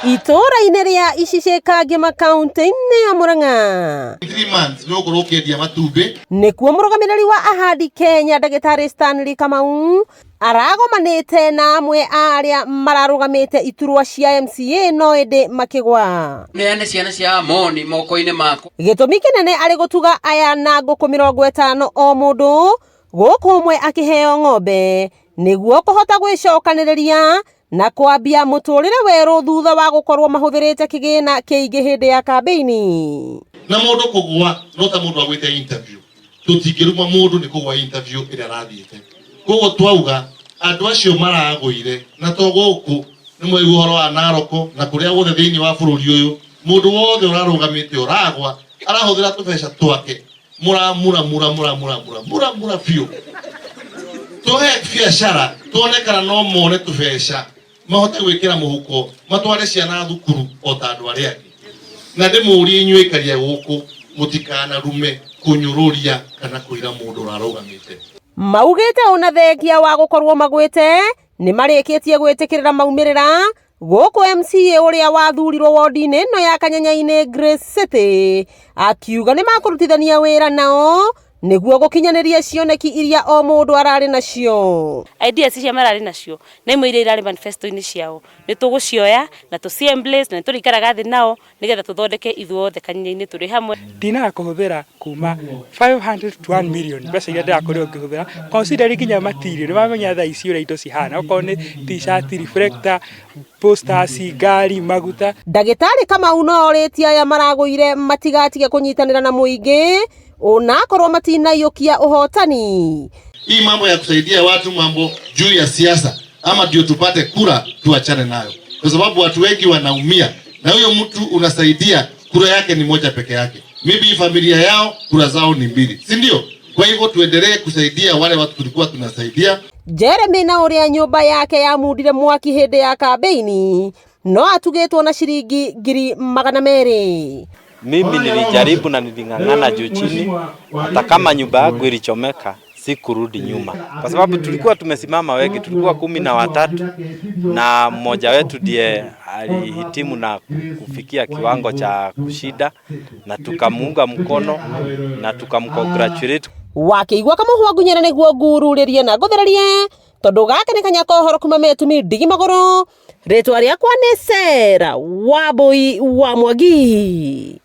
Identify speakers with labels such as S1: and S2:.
S1: Itũũra-inĩ rĩa Icicĩ Kangema kaunti-inĩ ya Murang'a.
S2: 3 months nĩ ũgũkorwo ũkĩendia matumbĩ.
S1: Nĩkuo mũrũgamĩrĩri wa Ahadi Kenya Ndagĩtarĩ Stanley Kamau aragomanĩte na amwe a arĩa mararũgamĩte iturwa cia MCA no ĩndĩ makĩgwa.
S3: Neane ciana cia Amoni moko-inĩ makwa.
S1: Gĩtũmi kĩnene arĩ gũtuga aya na ngũkũ 50 o mũndũ, gũkũ ũmwe akĩheo ng'ombe nĩguo kũhota gwĩcokanĩrĩria na kwambia mũtũrĩre werũ thutha wa gũkorwo mahũthĩrĩte kĩgĩna kĩingĩ hĩndĩ ya kambĩini.
S2: Na mũndũ kũgwa no ta mũndũ agwĩte interview, tũtingĩruma mũndũ nĩ kũgwa interview ĩrĩa arathiĩte. Koguo twauga andũ acio maragũire, na to gũkũ, nĩ mwaigua ũhoro wa Naroko na kũrĩa guothe thĩinĩ wa bũrũri ũyũ, mũndũ wothe ũrarũgamĩte ũragwa arahũthĩra tũbeca twake mũramura mura mura mura mura mura mura biũ. Tũhe biacara tuone kana no mone tũbeca mahote gwĩkĩra mũhuko, matware ciana thukuru o ta andũ arĩa angĩ. Na ndĩmũrie inyuĩ aikaria gũkũ, mũtikanarume kũnyũrũria kana kũira mũndũ ũrarũgamĩte.
S1: Maugĩte ona thengia wa gũkorwo magwĩte nĩ marĩkĩtie gwĩtĩkĩrĩra maumĩrĩra, gũkũ MCA ũrĩa wathurirwo wodi-inĩ ĩno ya Kanyanyainĩ Grace City akiuga nĩ makũrutithania wĩra nao nĩguo gũkinyanĩria cioneki iria o mũndũ ararĩ nacio.
S4: Ideas iria mararĩ nacio na imwe iria irarĩ manifesto-inĩ ciao nĩ tũgũcioya na tũci embrace, na nĩ tũrĩikaraga thĩ nao nĩgetha tũthondeke ithuothe Kanyanyainĩ tũrĩ hamwe.
S5: Ndinaga kũhũthĩra kuma 500 to 1 million mbeca iria ndĩrakorirwo ngĩhũthĩra, considering nginya material. Nĩ wamenya thaa ici ũrĩa indo cihana, okorwo nĩ T-shirt, reflector, posters, ngari, maguta.
S1: Ndagĩtarĩ Kamau no orĩtie aya maragũire matigatige kũnyitanĩra na mũingĩ onakorwo matinaiyũkia ũhotani.
S2: Hii mambo ya kusaidia watu mambo juu ya siasa ama ndio tupate kura, tuachane nayo, kwa sababu watu wengi wanaumia, na huyo mtu unasaidia kura yake ni moja peke yake, maybe familia yao kura zao ni mbili, si ndio? Kwa hivyo tuendelee kusaidia wale watu tulikuwa tunasaidia.
S1: Jeremy na ũrĩa nyũmba yake yamundire mwaki hĩndĩ ya kambĩini no atugĩtwo na ciringi 200,000.
S6: Mimi nilijaribu na niling'ang'ana juu chini, hata kama nyumba yangu ilichomeka sikurudi nyuma, kwa sababu tulikuwa tumesimama wengi, tulikuwa 13 na mmoja wetu ndiye alihitimu na kufikia kiwango cha kushinda, na tukamuunga mkono na tukamcongratulate.
S1: Wakĩigua kamũhwa ngunyĩra nĩguo ngururĩrie na ngũthererie, tondũ gaka nĩ kanya ka ũhoro kuma metumi ndigi magũrũ. Rĩtwa rĩakwa nĩ Sera Wambui wa Mwangi.